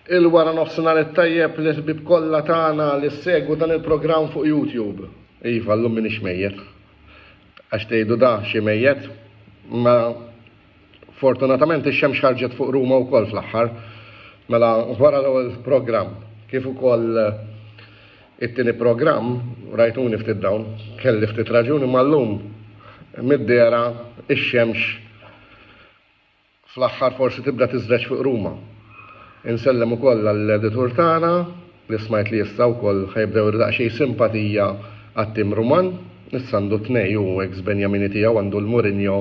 Il-wara nofsinhar it-tajjeb lill-ħbieb kollha tagħna li ssegwu dan il-programm fuq YouTube. Iva, llum m'iniex mejjet. Għax tgħidu da xi mejjet, imma fortunatament ix-xemx ħarġet fuq Ruma wkoll fl-aħħar. Mela wara l-ewwel programm, kif ukoll it-tieni programm, rajtuni ftit dawn, kelli ftit raġun imma llum mid-dehra ix-xemx Fl-aħħar forsi tibda tiżreġ fuq Ruma. Insellem ukoll għall-editur tagħna li smajt li issa wkoll ħa jibda juri daqsxejn simpatija għat-tim Ruman. Issa għandu tnej hu ex benjamini tiegħu għandu l-Mourinho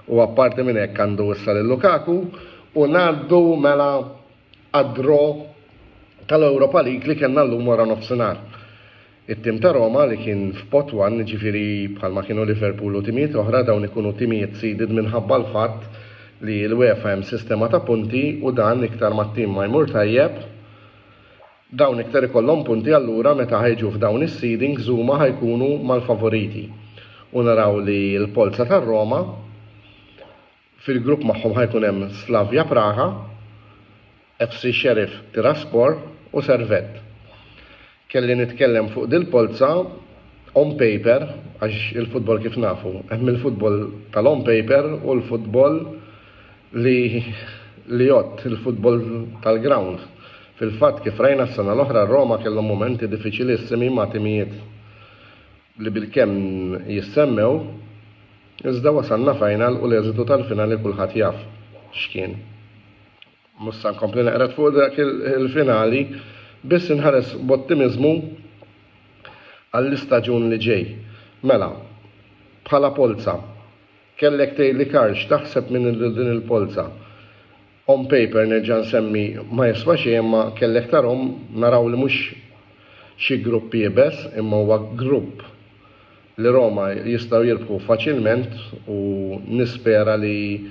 u apparti minn hekk għandu issa lil Lukaku u ngħaddu mela għad-draw tal-Europa League li kellna llum wara nofsinhar. It-tim ta' Roma li kien f'pot one, jiġifieri bħalma kienu Liverpool u timijiet oħra, dawn ikunu timijiet seeded minħabba l-fatt li l-UEFA hemm sistema ta' punti u dan iktar ma t-tim ma jmur tajjeb, dawn iktar ikollhom punti allura meta ħa jiġu f'dawn is-seedings huma ħa jkunu mal-favoriti. U naraw li l-polza tar-Roma Fil-grupp magħhom ħa jkun hemm Slavia Praha, FC Sheriff Tiraspol u Servette. Kelli nitkellem fuq dil-polza on paper għax il-futbol kif nafu, hemm il-futbol tal-on paper u l-futbol li li jgħodd, il-futbol tal-ground. Fil-fatt kif rajna s-sena l-oħra Roma kellhom mumenti diffiċilissimi ma' timijiet li bilkemm jissemmew, iżda wasalna final u l-eżitu tal-finali kulħadd jaf x'kien. Mhux sa nkompli neqred fuq dak il-finali, biss inħares b'ottimiżmu għall-istaġun li ġej. Mela, bħala polza, kellek tgħidli Karl x'taħseb minn din il-polza? On paper nerġa' nsemmi ma jiswa xejn imma kellek tarhom naraw li mhux xi grupp iebes imma huwa grupp li Roma jistgħu jirbħu faċilment u nispera li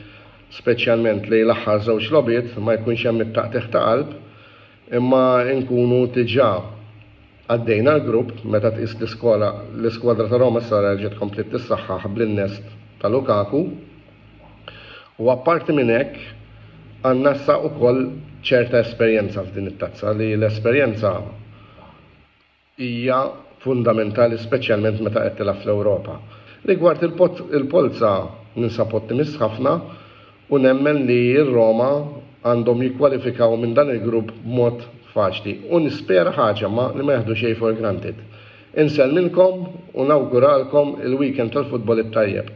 speċjalment lejn l-aħħar żewġ logħbiet ma jkunx hemm it-taqtigħ ta' qalb imma nkunu diġà għaddejna l-grupp meta tqis l-iskola l-iskwadra ta' Roma issa reġgħet kompliet tissaħħaħ bl-innest ta' Lukaku. U apparti minn hekk għandna issa wkoll ċerta esperjenza f'din it-tazza li l-esperjenza hija fundamentali speċjalment meta qed tilgħab fl-Ewropa. Rigward il-polza ninsab ottimist ħafna u nemmen li r-Roma għandhom jikkwalifikaw minn dan il-grupp b'mod faċli u nispera ħaġa ma li ma jaħdu xejn for granted. Insellmilkom u nawguralkom il-weekend tal-futbol it-tajjeb.